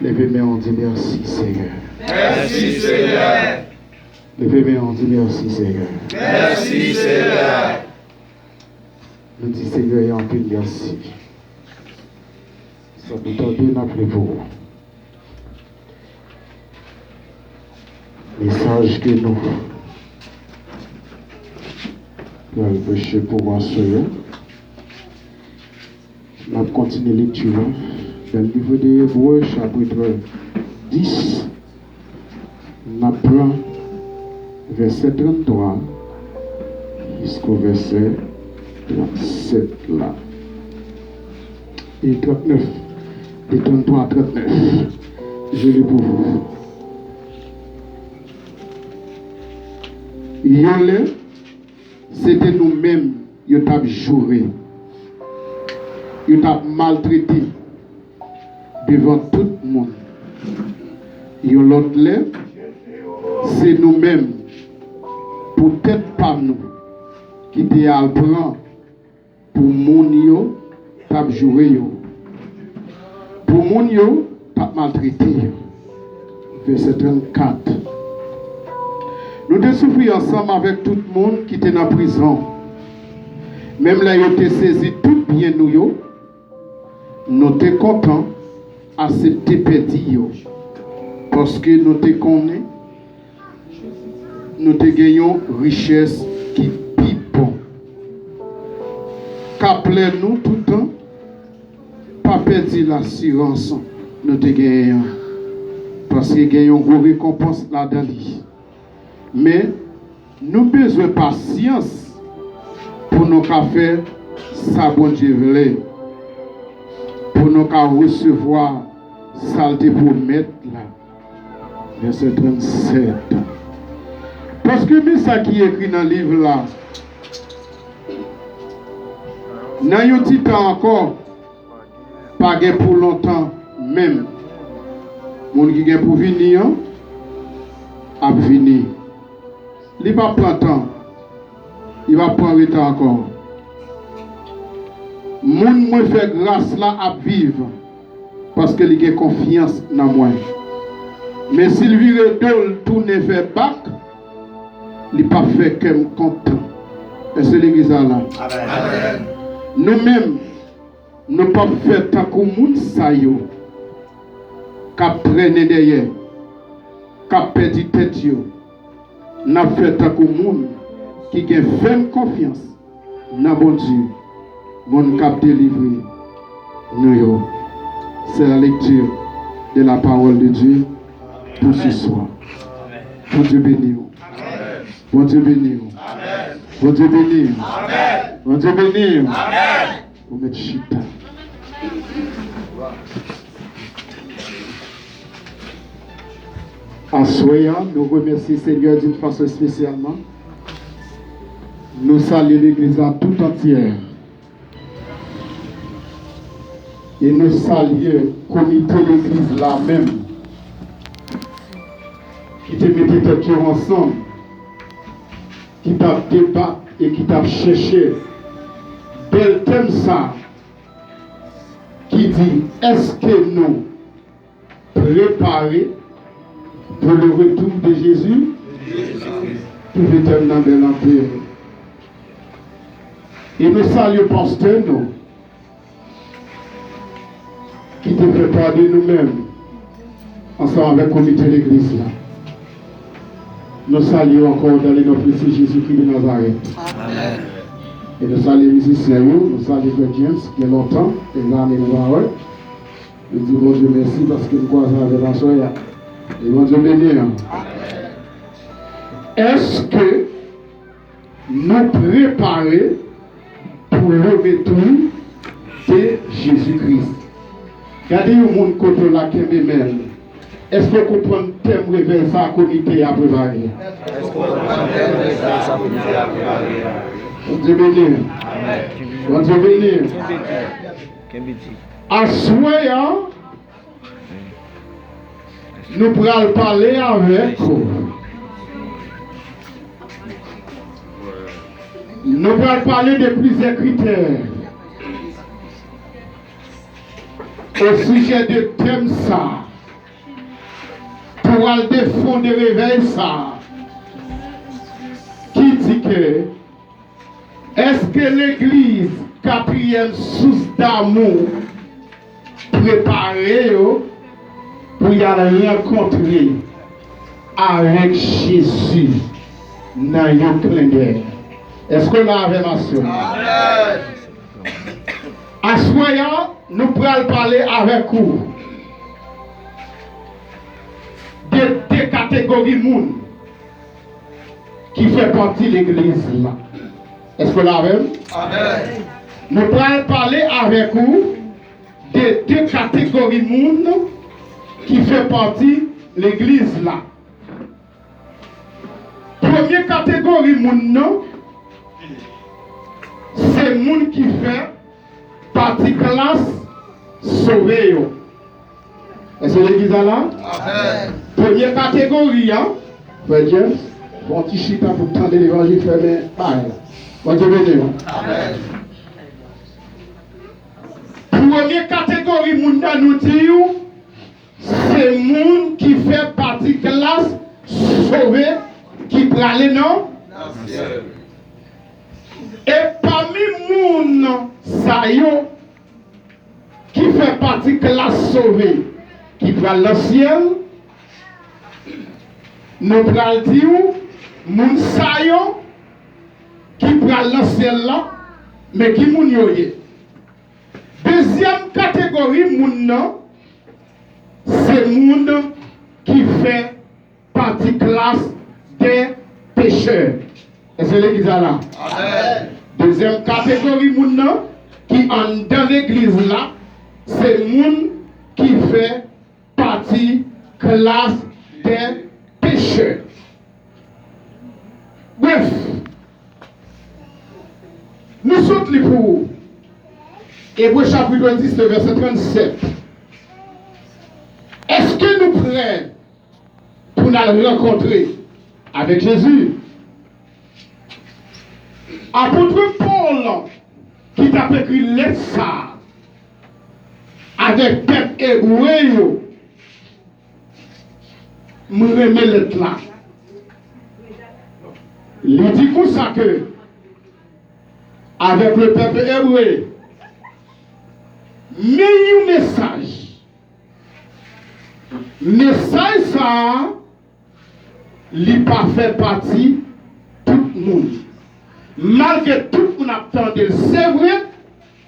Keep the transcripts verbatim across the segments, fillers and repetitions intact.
Leve men w, di mèsi, Senyè. Mèsi, Senyè. Leve men w, di mèsi, Senyè. Mèsi, Senyè. Nou di Senyè a anpil mèsi. Sa nou tande, n ap leve w. Mesaj ke nou pral preche pou aswè a. N ap kontinye lekti a nan liv de Ebre, chapit dis. N ap pran vèsè tranntwa jisko vèsè trannsèt la. E trannèf. De tranntwa a trannèf. Je lis pour vous. Yon lè, se te nou menm yo t ap joure, yo t ap maltrete devan tout moun. Yon lòt lè, se nou menm, pou tèt pa nou, ki te al pran pou moun yo t ap joure yo, pou moun yo t ap maltrete yo. Vèsè trannkat. Nou te soufri ansanm avèk tout moun ki te nan prizon. Menm lè yo te sezi tout byen nou yo, nou te kontan asepte pèdi yo, paske nou te konnen nou te gen yon richès ki pi bon, k ap lè nou toutan. Pa pèdi lasirans nou te genyen an, paske gen yon gwo rekonpans ladan li. Men, nou bezwen pasyans pou nou ka fè sa Bondye vle, pou nou ka resevwa sa l te pwomèt la. Vèsè trannsèt. Paske men sa ki ekri nan liv la, nan yon ti tan ankò, pa gen pou lontan menm. Moun ki gen pou vini an ap vini. Li p ap pran tan. Li p ap pran reta ankò. Moun mwen fè gras la ap viv, paske li gen konfyans nan mwen. Men si l vire do l tounen fè bak, li p ap fè kè m kontan. Èske legliz la la? Amèn. Nou menm, nou p ap fè tankou moun sa yo k ap trennen dèyè, k ap pèdi tèt yo. N ap fè tankou moun ki gen fèm konfyans nan Bondye, moun k ap delivre nou yo. C'est la lecture de la parole de Dieu pour ce soir. Bondye beni w. Bondye beni w. Bondye beni w. Bondye beni w. Ou mèt chita. Aswè a, nou remèsye Senyè d'une façon spécialement. Nou salye legliz la tout antyè. E nou salye komite legliz la menm, ki te mete tèt yo ansanm, ki t ap debat e ki t ap chèche Bèl tèm sa ki di, èske nou prepare pour le retour de Jésus? Twouve tèm nan bèl anpil. E nou salye pastè nou ki te fè pa de nou menm ansanm avèk komite legliz la. Nou salye w ankò dans le nom précieux Jésus-Christ de Nazareth. Amèn. E nou salye mizisyen yo, nou salye Frè James, gen lontan, gen lane nou pa wè. Nou di Bondye mèsi paske n kwaze avè l aswè a. E Bondye beni w. Èske nou prepare pour le retour de Jésus-Christ? Gade yon moun kote w la, kenbe men l. Èske w konprann tèm revèy sa a komite a prepare? Èske w konprann tèm revèy sa a komite a prepare? Bondye beni w. Bondye beni w. Aswè a, nou pral pale avèk ou. Nou pral pale de plizyè kritè osijè de tèm sa a. Pou al de fon de revèy sa a, ki di ke, èske legliz Katriyèm Sous Damou prepare yo pou y al rankontre avèk Jezi nan yon klendèy? Èske w la avè m aswè? Aswè a, nou pral pale avèk ou de de kategori moun ki fè pati legliz la. Èske w la avè m? Amèn. Nou pral pale avèk ou de de kategori moun ki fè pati legliz la. Premye kategori moun nan, se moun ki fè pati klas sove yo. Èske legliz la la? Amèn. Premye kategori a, Frè James, fè yon ti chita pou tande levanjil, fèmen bagay la. Bondye beni w. Amèn. Premye kategori moun nan, nou di w, se moun ki fè pati klas sove ki prale nan. E pami moun sa yo ki fè pati klas sove ki pral nan syèl, nou pral di w, moun sa yo ki pral nan syèl la, men ki moun yo ye. Dezyèm kategori moun nan, se moun ki fè pati klas dè pechè. Èske legliz la la? Amèn. Dezyèm kategori moun nan ki anndan legliz la, se moun ki fè pati klas dè pechè. Brèf, nou sot li pou ou. Ebre chapit dis, vèsè trannsèt. Èske nou prè pou n al rankontre avèk Jezi? Apot Pòl, ki t ap ekri lèt sa a avèk pèp ebre yo, m renmen lèt la. Li di konsa ke, avec le peuple hébreu, men yon mesaj. Mesaj sa a, li pa fè pati tout moun. Malgre tout moun ap tande l, se vre,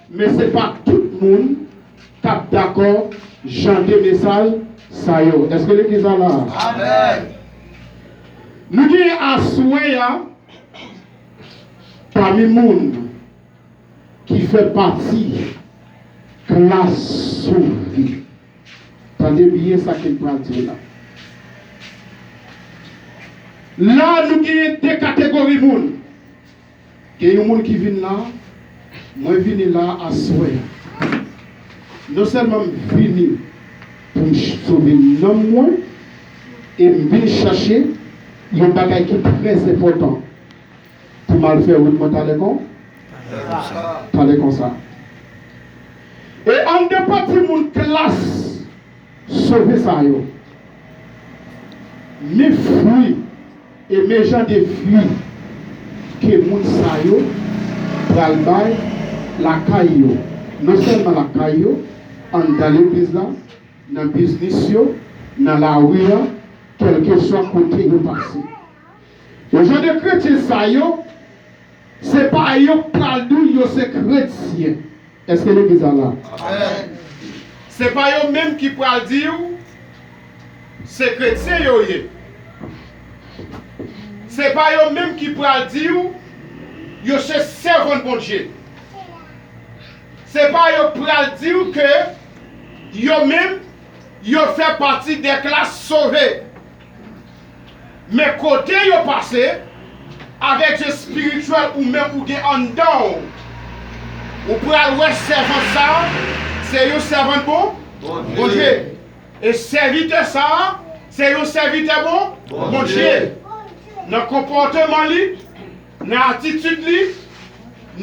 men se pa tout moun k ap dakò jan de mesaj sa yo. Èske legliz la la? Amèn. Nou genyen aswè a, pami moun ki fè pati klas sove. Tande byen sa ke m pral di w la. La, nou genyen de kategori moun. Gen yon moun ki vin la, mwen vini la aswè a. Non sèlman m vini pou m ch-, sove nanm mwen, e m vin chache yon bagay ki trè enpòtan pou m al fè wout mwen talè kon. Pale konsa. E anndan pati moun klas sove sa yo, men fwi e men jan de fwi ke moun sa yo pral bay lakay yo, non sèlman lakay yo, anndan legliz la, nan biznis yo, nan lari a, kèlkeswa kote yo pase. E jan de kretyen sa yo, se pa yo k pral di w yo se kretyen. Èske legliz la la? Amèn. Se pa yo menm ki pral di w se kretyen yo ye. Se pa yo menm ki pral di w yo se sèvant Bondye. Se pa yo pral di w ke yo menm, yo fè pati de klas sove. Men kote yo pase, avèk je espirityèl ou menm ou gen anndan w, ou pral wè sèvant sa a, se yon sèvant bon, Bondye. E sèvitè sa a, se yon sèvitè bon, Bondye. Nan konpòteman li, nan atitid li,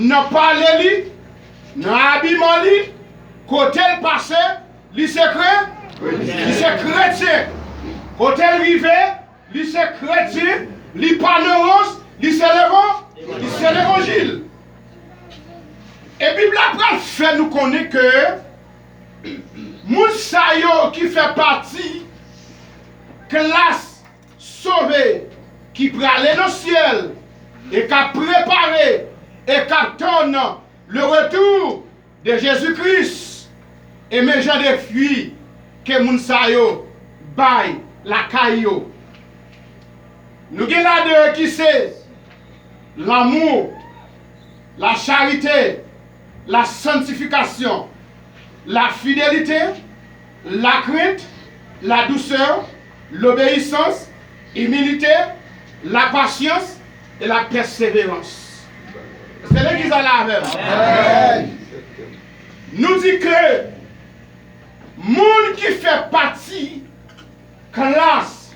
nan pale li, nan abiman li, kote l pase, li se kre, li se kretyen. Kote l rive, li se kretyen, li pa nan wons, li se levan, li se levanjil. E Bib la pral fè nou konnen ke moun sa yo ki fè pati klas sove ki prale nan syèl e k ap prepare e k ap tann le retour de Jezi Kris. E men jan de fwi ke moun sa yo bay lakay yo. Nou gen ladan yo ki se lanmou, lacharite, lasantifikasyon, lafidelite, lakrent, ladousè, lobeyisans, imilite, lapasyans e lapèseverans. Se legliz la la avè m. Nou di ke moun ki fè pati klas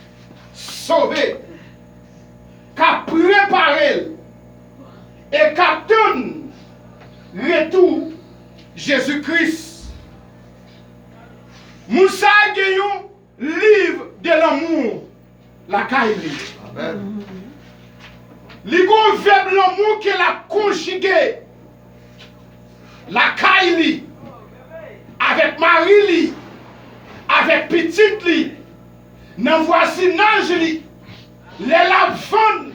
sove, k ap prepare l e k ap tann retou Jezi Kris. Moun sa a gen yon liv de lanmou lakay li. Amèn. Li gon vèb lanmou ke l ap konjige lakay li, avèk mari li, avèk pitit li, nan vwazinaj li, lè l ap vann,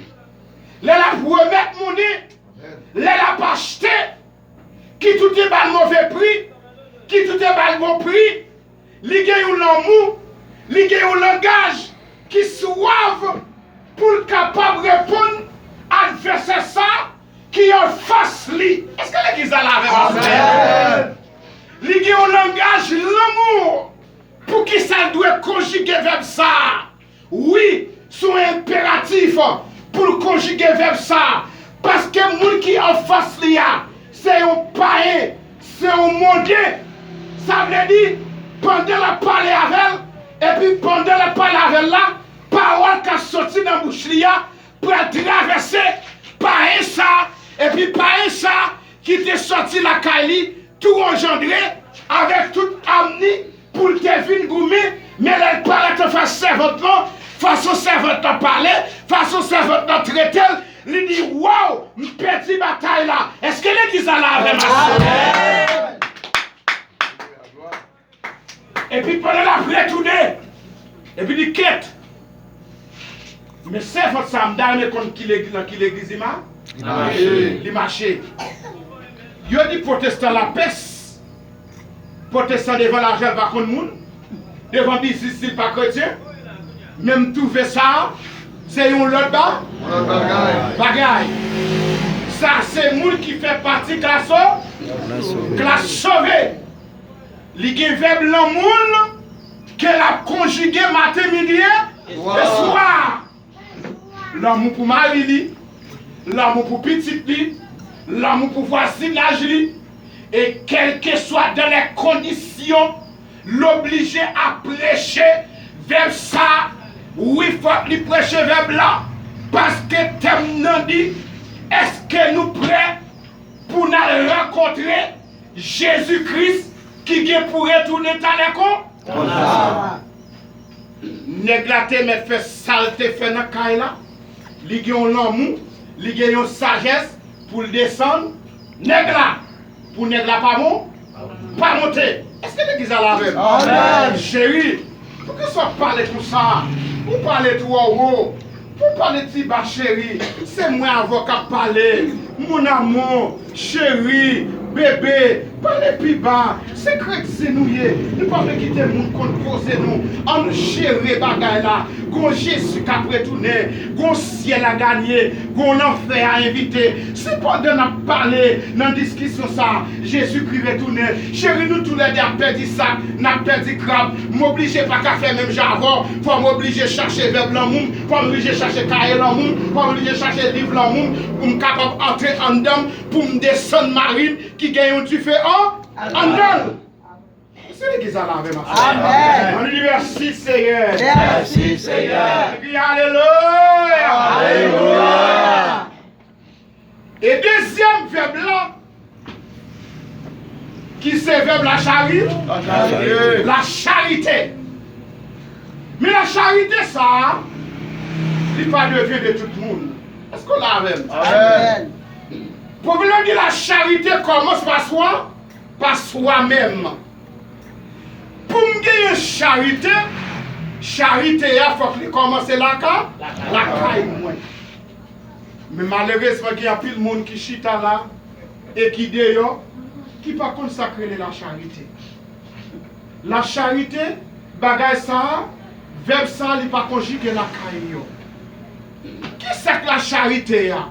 lè l ap remèt monnen, lè l ap achte, kit ou te ba l move pri, kit ou te ba l bon pri, li gen yon lanmou, li gen yon langaj ki swav pou l kapab reponn advèsè sa ki anfas li. Èske legliz la la avè m? Amèn. Li gen yon langaj lanmou. Poukisa l dwe konjige vèb sa a? Wi, se yon enperatif pou l konjige vèb sa a, paske moun ki anfas li a, se yon payen, se yon monden. Sa vle di, pandan l ap pale avè l, epi pandan l ap pale avè l la, pawòl k ap soti nan bouch li a pral travèse payen sa a, epi payen sa a ki te soti lakay li, tou anjandre avèk tout amni pou l te vin goumen, men lè l parèt anfas sèvant lan, fason sèvant lan pale, fason sèvant lan trete l, li di, "Waw, m pèdi batay la." Èske legliz la la avè m? Amèn. Epi pandan l ap retounen, epi li kèt. Men sèvant sa a, m ta renmen konn ki legliz, nan ki legliz li ma-, li mache. Yo di pwotestan lapès, pwotestan devan lajan l pa konn moun, devan biznis li l pa kretyen. Men m twouve sa a, se yon lòt ba-, bagay. Sa se moun ki fè pati klas so-, klas sove. Li gen vèb lanmou l ke l ap konjige maten, midi e, e swa. Lanmou pou mari li, lanmou pou pitit li, lanmou pou vwazinaj li, e kèlkeswa dans les conditions, l oblije ap preche vèb sa. Wi, fòk li preche vèb la, paske tèm nan di, èske nou prè Pou n al rankontre Jezi Kris ki gen pou retounen talè kon. Konsa. Nèg la te mèt fè sa l te fè nan kay la. Li gen yon lanmou, li gen yon sajès pou l desann. Nèg la, pou nèg la pa mon, pa monte. Èske legliz la la avè m? Amèn. Cheri, poukisa w ap pale konsa? Ou pale twò wo. Pou pale ti ba cheri, se mwen avè w k ap pale. Mon amour, cheri, bebe, pale pi ba. Se kretyen nou ye. Nou pa vle kite moun konn koze nou. Ann nou jere bagay la. Gon Jezi k ap retounen. Gon syèl a ganye. Gon lanfè a envite. Se pandan n ap pale nan diskisyon sa, Jezikri retounen. Cheri, nou toulède ap pèdi sak, n ap pèdi krab. M oblije pa ka fè menm jan avè w. Fò m oblije chache vèb lanmou m, fò m oblije chache kaye lanmou m, fò m oblije chache liv lanmou m pou m kapab antre anndan m, pou m desann marin ki gen yon dife an, anndan l. Se legliz la la avè m aswè. Amèn. Ann di mèsi, Seyè. Mèsi, Seyè. Epi alelouya. Alelouya. E dezyèm vèb la, ki se vèb la chari-, la charite. Men la charite sa a, li pa devyen de tout moun. Èske w la avè m? Amèn. Pwovèb la di la charite kòmanse pa swa, pa swa menm. Pou m genyen charite, charite a fòk li kòmanse laka-, lakay mwen. Men malerezman, gen anpil moun ki chita la e ki deyò, ki pa konn sa k rele la charite. La charite, bagay sa a, vèb sa a, li pa konjige lakay yo. Ki sa k la charite a?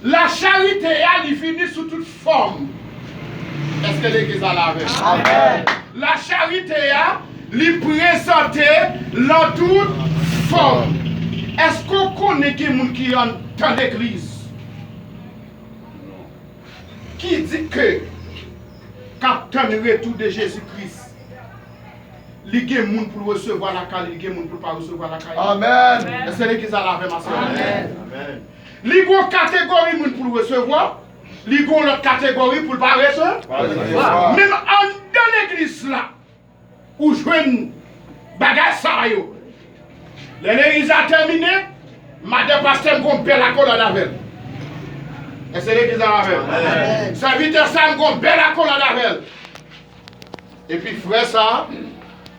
La charite a, li vini sou tout fòm. Èske legliz la la avè m? Amèn. La charite a, li prezante lan tout fòm. Èske w konnen gen moun ki anndan legliz ki di ke k ap tann retou de Jezi Kris? Li gen moun pou l resevwa lakay li, li gen moun pou l pa resevwa lakay li. Amèn. Èske legliz la la avè m aswè? Amèn. Li gon kategori moun pou l resevwa, li gon lòt kategori pou l pa rese-, pa resevwa. Menm anndan legliz la, ou jwenn bagay sa yo. Lè legliz la tèmine, madan pastè m gon bèl akolad avè l. Èske legliz la avè m? Amèn. Sèvitè sa m gon bèl akolad avè l. Epi frè sa,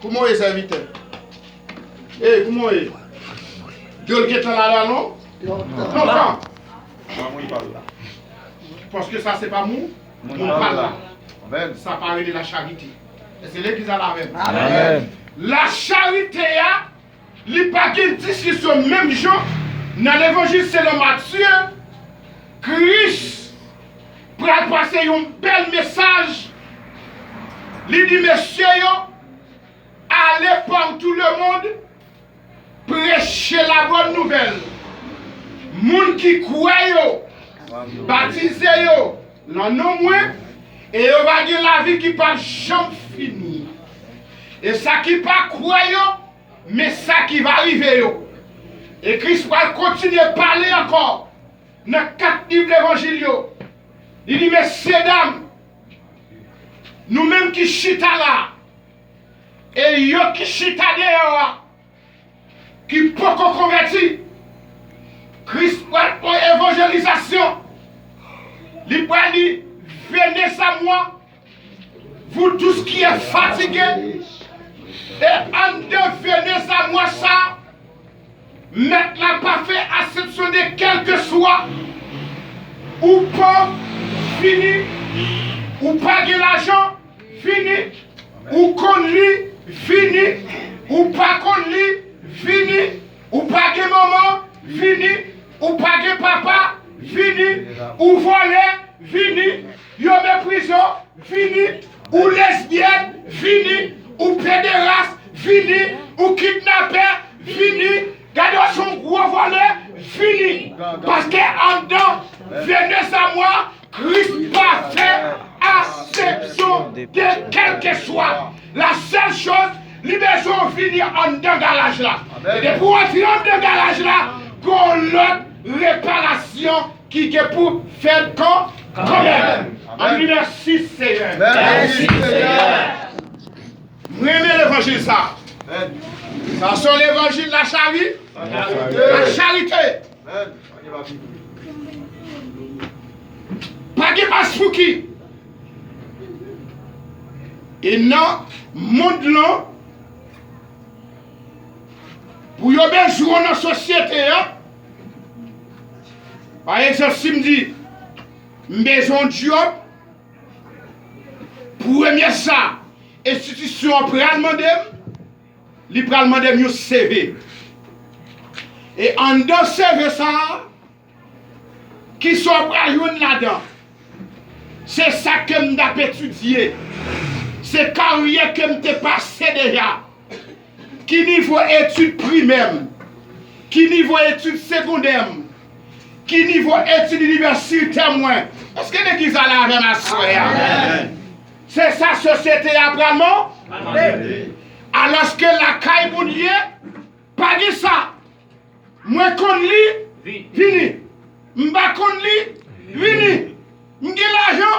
kouman w ye sèvitè? Ey, kouman w ye? Dlo l gentan la la non? Lontan. Paske sa se pa moun, moun pa la. Amèn. Sa pa rele la charite. Èske legliz la la avè m? Amèn. La charite a, li pa gen diskisyon menm jan nan levanjil selon Matye, Kris pral pase yon bèl mesaj. Li di, mesye yo, allez par tout le monde, preche la bonne nouvelle. Moun ki kwè yo, batize yo nan non mwen, e yo va gen lavi ki p ap janm fini. E sa ki pa kwè yo, men sa ki va rive yo. E Kris pral kontinye pale ankò nan kat liv levanjil yo. Li di, mesye dam, nou menm ki chita la, e yo ki chita deyò a, ki poko konvèti, Kris pral fè yon evanjelizasyon. Li pral di, venez à moi, vous tous qui êtes fatigués, e anndan venez à moi sa, Mèt la pa fè asepsyon de kèlkeswa ou pòv, fini, ou pa gen lajan, fini, ou konn li, fini, ou pa konn li, fini, ou pa gen manman, fini, ou pa gen papa, fini, ou vòlè, fini, yo meprize w, fini, ou lesbyèn, fini, ou pederas, fini, ou kidnapè, fini, gade w se yon gwo vòlè, fini. Paske anndan venez à moi, Kris pa fè asepsyon de kèlkeswa. La sèl choz, li bezwen w vini anndan garaj la. E depi w antre anndan garaj la, gon lòt reparasyon ki gen pou fèt kon kanmenm. Ann di mèsi, Seyè. Mèsi, Seyè. M renmen levanjil sa. Sa se levanjil lachari-, lacharite. Pa gen paspouki. E nan mond lan, pou yo bezwen w nan sosyete a, pa egzanp, si m di, m bezwen yon djòb, premye sa enstitisyon an pral mande m, li pral mande m yon C V. E anndan C V sa a, kisa w pral jwenn ladan? Se sa ke m t ap etidye. Se karyè ke m te pase deja. Ki nivo etid primè m? Ki nivo etid segondè m? Ki nivo etid inivèsitè mwen? Èske legliz la la avè m aswè a? Se sa sosyete a pral mande. Alòske lakay Bondye, pa gen sa. Mwen konn li, vini. M pa konn li, vini. M gen lajan,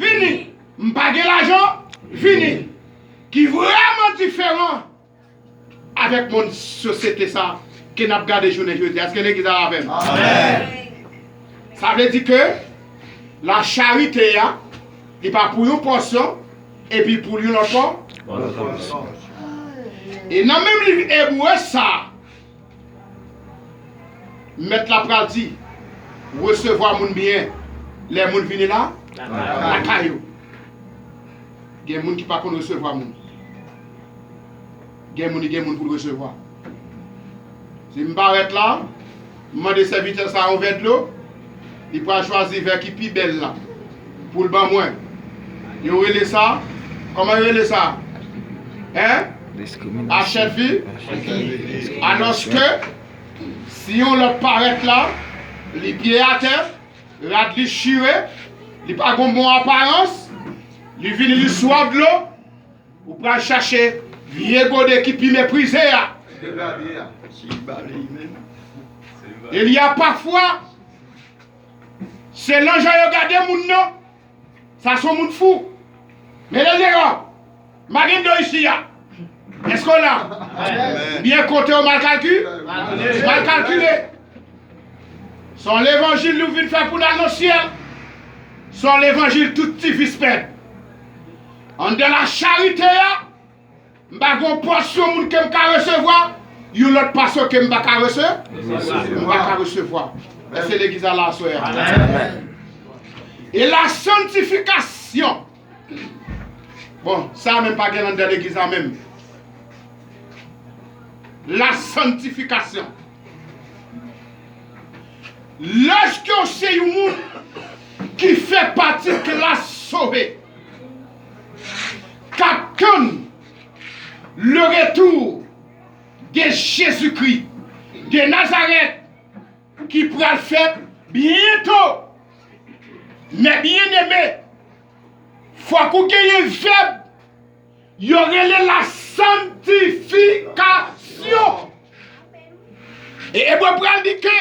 vini. M pa gen lajan, vini. Ki vrèman diferan avèk mond sosyete sa ke n ap gade jounen jodi a. Èske legliz la avè m? Amèn. Sa vle di ke lacharite a, li pa pou yon pòsyon, epi pou yon lòt pò. E nan menm liv Ebre sa, mèt la pral di, resevwa moun byen lè moun vini la, lakay ou. Gen moun ki pa konn resevwa moun. Gen moun, li gen moun pou l resevwa. Si m parèt la, m mande sèvitè sa a yon vè dlo, li pral chwazi vè ki pi bèl la pou l ban mwen. Yo rele sa, kòman yo rele sa? Hein? Diskriminasyon. Achèt vi. Achèt vi. Alòske, si yon lòt parèt la, li pye atè, rad li chire, li pa gon bon aparans, li vini, li swaf dlo, ou pral chache vye gode ki pi meprize a. E li a pafwa, selon jan yo gade moun nan, sa se yon moun fou. Men lè deyò, Magendo isi a. Èske w la? Byen konte w mal kalkile? Mal kalkile. Se yon levanjil nou vin fè pou n al nan syèl. Se yon levanjil tout ti vis pèd. Anndan lacharite a, m pa gen yon pòsyon moun ke m ka resevwa, yon lòt pòsyon ke m pa ka rese-, m pa ka resevwa. Èske legliz la la aswè a? E la santifikasyon. Bon, sa menm pa gen anndan legliz la menm. La santifikasyon. Lèske w se yon moun ki fè pati klas sove, k ap tann le retour de Jezikri de Nazarèt ki pral fèt byento. Men byeneme, fòk ou genyen vèb yo rele la santifikasyon. E Ebre pral di ke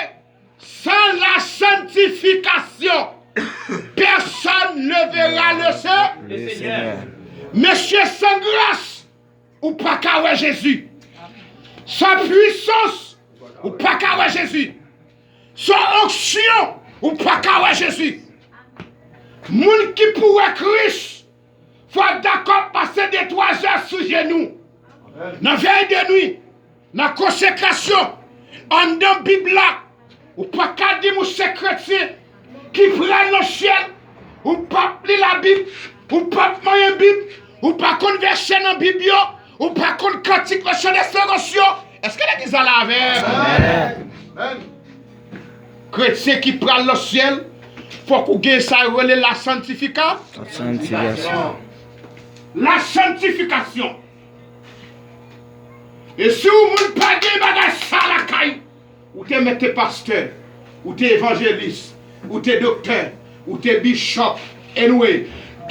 sans la sanctification, personne ne verra le Seigneur. Mesye, san gras, ou pa ka wè Jezi. San pwisans, ou pa ka wè Jezi. San onksyon, ou pa ka wè Jezi. Moun ki pou wè Kris, fò w dakò pase de twa zè sou jenou. Nan vèy de nwi, nan konsekrasyon, anndan Bib la, ou pa ka di m ou se kretyen ki pral nan syèl, ou p ap li Labib, ou p ap manyen Bib, ou pa konn vèsè nan Bib yo, ou pa konn kantik Lechan Desperans yo. Èske legliz la la avè m? Kretyen ki pral nan syèl, fòk ou gen sa yo rele la santifika-, la santifikasyon. E si yon moun pa gen bagay sa lakay, ou te mèt te pastè, ou te evanjelis, ou te doktè, ou te bishop, anyway,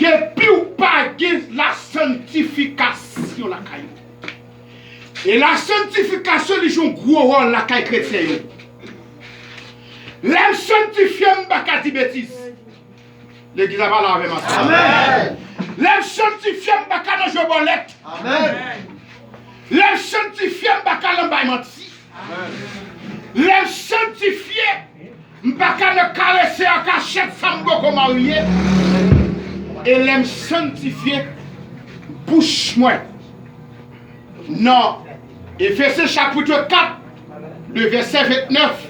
depi w pa gen la santifikasyon lakay ou. E la santifikasyon, li jwe yon gwo wòl lakay kretyen yo. Lè m santifye, m pa ka di betiz. Legliz la pale avè m aswè. Amèn. Lè m sanntifye, m pa ka nan jwe bòlèt. Amèn. Lè m sanntifye, m pa ka nan bay manti. Amèn. Lè m sanntifye, m pa ka nan karese an kachèt fanm poko marye. E lè m sanntifye, bouch mwen. Nan Efesyen chapit kat, le vèsè vennèf,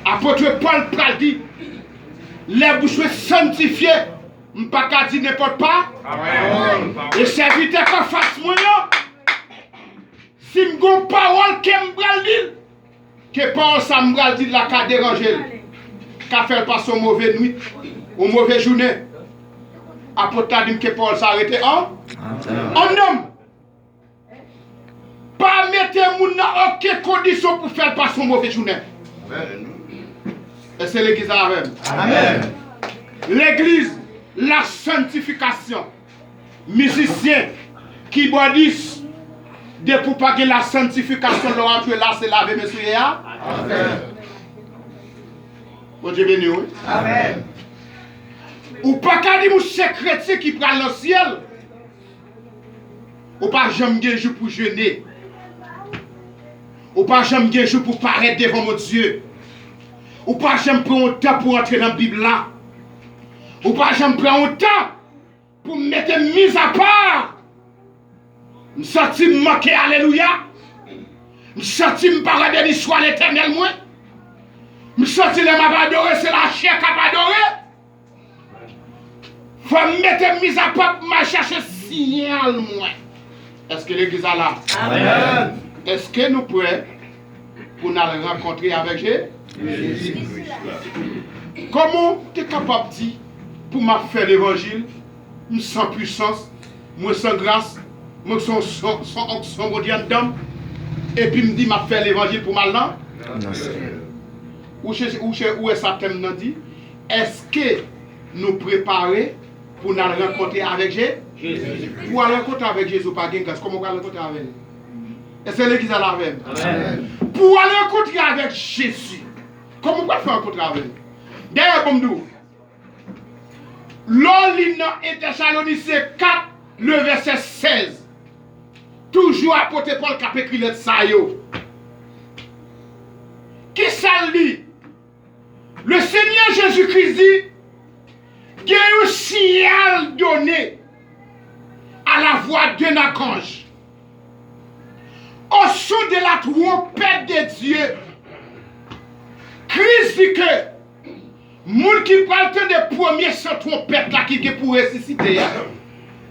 apot Pòl pral di, lè bouch mwen sanntifye, m pa ka di nenpòt pa. Amèn. E sèvitè k anfas mwen an, si m gon pawòl ke m pral di l, ke pawòl sa m pral di l la ka deranje l, ka fè l pase yon move nwit, yon move jounen, apot la di m ke pawòl sa rete an, anndan m. Pa mete moun nan okenn kondisyon pou fè l pase yon move jounen. Èske legliz la avè m? Amèn. Legliz, la santifikasyon. Mizisyen, kibòdis, depi w pa gen la santifikasyon, lè w ap jwe la, se lave men souye a. Amèn. Bondye beni w, wi. Amèn. Ou pa ka di m ou se kretyen ki pral nan syèl. Ou pa janm gen jou pou jene. Ou pa janm gen jou pou parèt devan Bondye. Ou pa janm pran yon tan pou antre nan Bib la. Ou pa janm pran yon tan pou mete mizapa. M santi m manke alelouya. M santi m pa wè beniswa Letènèl mwen. M santi lè m ap adore, se lachè k ap adore. Fò m mete mizapa pou m al chache siyal mwen. Èske legliz la la? Amèn. Èske nou prè pou n al rankontre avèk Je-, Jezi? Kòman w te kapab di, pou m ap fè levanjil, m san pwisans, mwen san gras, mwen san, san, san onksyon Bondye anndan m, epi m di m ap fè levanjil pou m al nan? Nan syèl. Ou chèche, ou chè-, ou wè sa tèm nan di? Èske nou prepare pou n al rankontre avèk Je-, Jezi? Pou al rankontre avèk Jezi, ou pa gen gras, kòman w pral rankontre avè l? Èske legliz la la avè m? Amèn. Pou w al rankontre avèk Jezi, kòman w pral fè rankontre avè l? Dayè, bon, m di w, lè w li nan en Tèsalonisyen kat, le vèsè sèz, toujou apot Pòl k ap ekri lèt sa yo. Kisa l di? Le Seigneur Jésus-Christ dit, gen yon siyal done à la voix d'un archange, au son de la trompette de Dieu. Kris di ke moun ki pral tande premye son twonpèt la ki gen pou resisite a,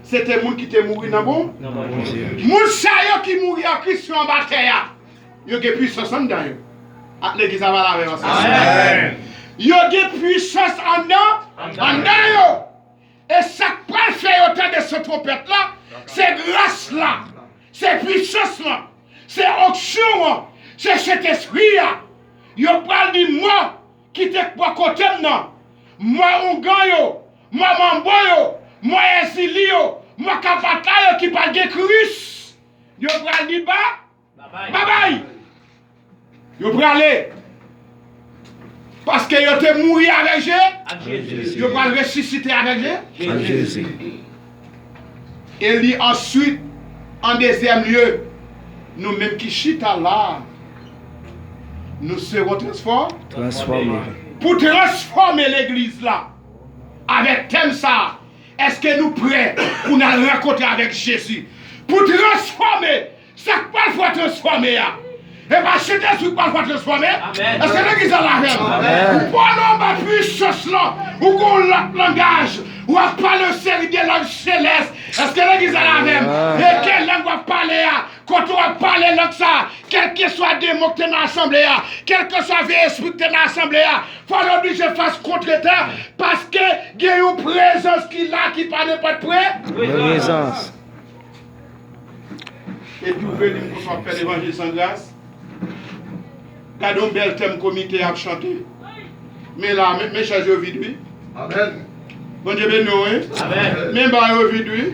se te moun ki te mouri nan bon. Nan bon Bondye. Moun sa yo ki mouri an Kris yo anba tè a, yo gen pwisans anndan yo. Ak legliz la pale avè m ansanm. Amèn. Yo gen pwisans anndan, anndan yo. E sa k pral fè yo tande son twonpèt la, se gras la, se pwisans lan, se onksyon an, se Sentespri a. Yo pral di mò ki te bò kote m nan, mò oungan yo, mò manbo yo, mò èzili yo, mò kapata yo ki pa gen Kris. Yo pral di ba, babay. Yo prale. Paske yo te mouri avèk Je-, Ak Jezi. Yo pral resisite avèk Je-, Ak Jezi. E li answit, an dezyèm lye, nou menm ki chita la, nous serons transformés. Transfòme. Pou transfòme legliz la avèk tèm sa a, èske nou prè pou n al rankontre avèk Jezi? Pou transfòme, sa k pral fè w transfòme a. E pa Sentespri k pral fè w transfòme. Amèn. Èske legliz la la avè m? Amèn. Ou pale anba pwisans lan, ou gon lòt langaj, w ap pale yon seri de lang selès. Èske legliz la la avè m? Amèn. E kèl lang w ap pale a? Kote w ap pale lang sa, kèlkeswa demon k te nan asanble a, kèlkeswa vye espri k te nan asanble a, fò l oblije fè kontretan, paske gen yon prezans ki la ki pa nenpòt pre-, prezans. Epi w vle di m konsa w ap fè levanjil san gras? Gade yon bèl tèm komite ap chante. Men la, men, men chèz yo vid, wi. Amèn. Bondye beni w, wi. Amèn. Men ba yo vid, wi.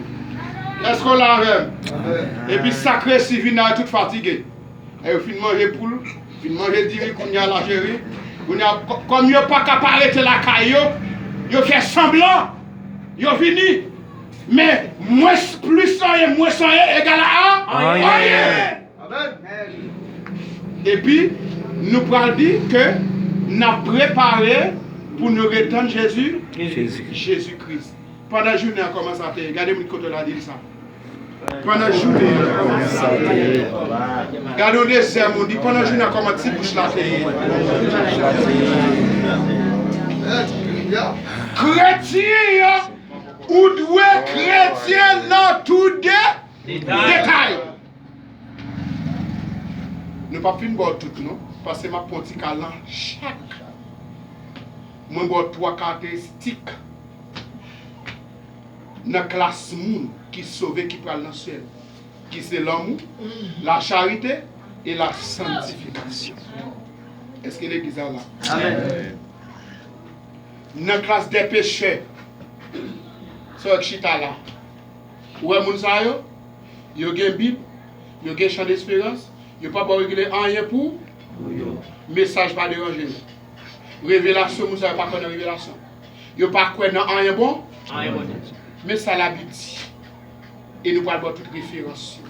Èske w la avè m? Amèn. Epi sak resi vin la, yo tout fatige. E yo fin manje poul, fin manje diri, kounye a la cheri. Kounye a, kò-, kòm yo pa ka pa rete lakay yo, Yo fè sanblan, yo vini. Men mwens plis anyen, mwens anyen egal a anyen. Anyen. Amèn. Epi, nou pral di ke n ap prepare pou nou retann Jezi, Jezi. Jezi Kris. Pandan jounen an, kòman sa te ye? Gade moun kote w la, di l sa. Pandan jounen an, kòman sa te ye? Gade yon dezyèm moun, di pandan jounen an, kòman ti bouch la te ye? Kretyen an, ou dwe kretyen nan tout de, detay. Nou p ap fin ba w tout non, paske m ap pran ti kal nan chak. Mwen ba w twa karakteristik nan klas moun ki sove, ki pral nan syèl, ki se lanmou, lacharite e lasantifikasyon. Èske legliz la la? Amèn. Nan klas dè pechè, sa w k chita la. Ou wè moun sa yo? Yo gen Bib, yo gen chan desperans, yo pa ba w regle anyen pou mesaj pa deranje yo. Revelasyon, moun sa yo pa kwè nan revelasyon. Yo pa kwè nan anyen bon. Anyen bon. Men sa Labib di. E nou pral ba w tout referans yo.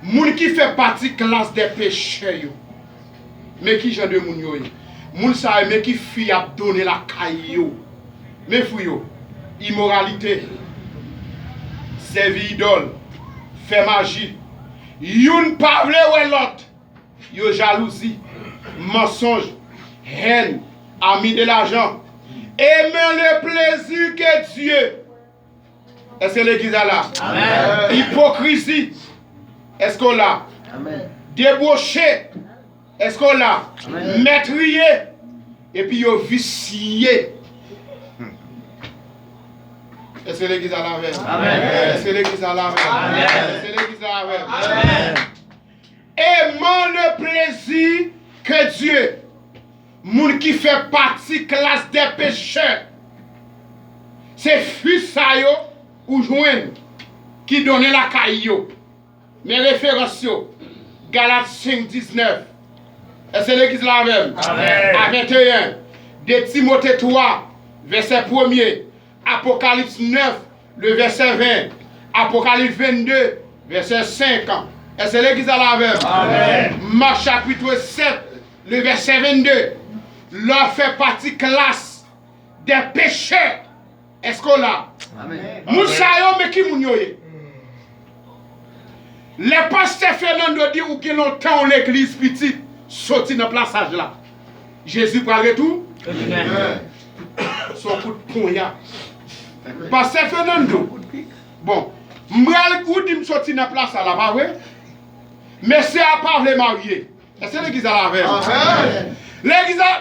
Moun ki fè pati klas dè pechè yo. Men ki jan de moun yo ye. Moun sa yo, men ki fi y ap donnen lakay yo. Men fwi yo. Imoralite. Sèvi idòl. Fè maji. Youn pa vle wè lòt. Yo jalouzi, mansonj, hèn, ami de lajan, aimer le plaisir que Dieu. Èske legliz la la? Amèn. Ipokrizi. Èske w la? Amèn. Deboche. Èske w la? Amèn. Mètriye. Epi yo visye. Èske legliz la la avè m? Amèn. Èske legliz la la avè m? Amèn. Èske legliz la la avè m? Amèn. Aimant le plaisir que Dieu. Moun ki fè pati klas dè pechè. Se fi sa yo ou jwenn ki donnen lakay yo. Men referans yo. Galat senk diznèf. Èske legliz la avè m? Amèn. A venteyen. De Timote twa, vèsè premye. Apokalips nèf, le vèsè ven. Apokalips vennde, vèsè senk. Èske legliz la la avè m? Amèn. Mak chapit sèt, le vèsè vennde. Lè w fè pati klas dè pechè, èske w la? Amèn. Moun sa yo, men ki moun yo ye? Lè pastè Fernando di ou gen lontan ou legliz pitit, soti nan plasaj la. Jezi pral retou. Amèn. Se yon kout ponya. Pastè Fernando. Bon, m pral ou di m soti nan plas la, pa vre? Mesye a pa vle marye. Èske legliz la la avè m? Amèn. Legliz la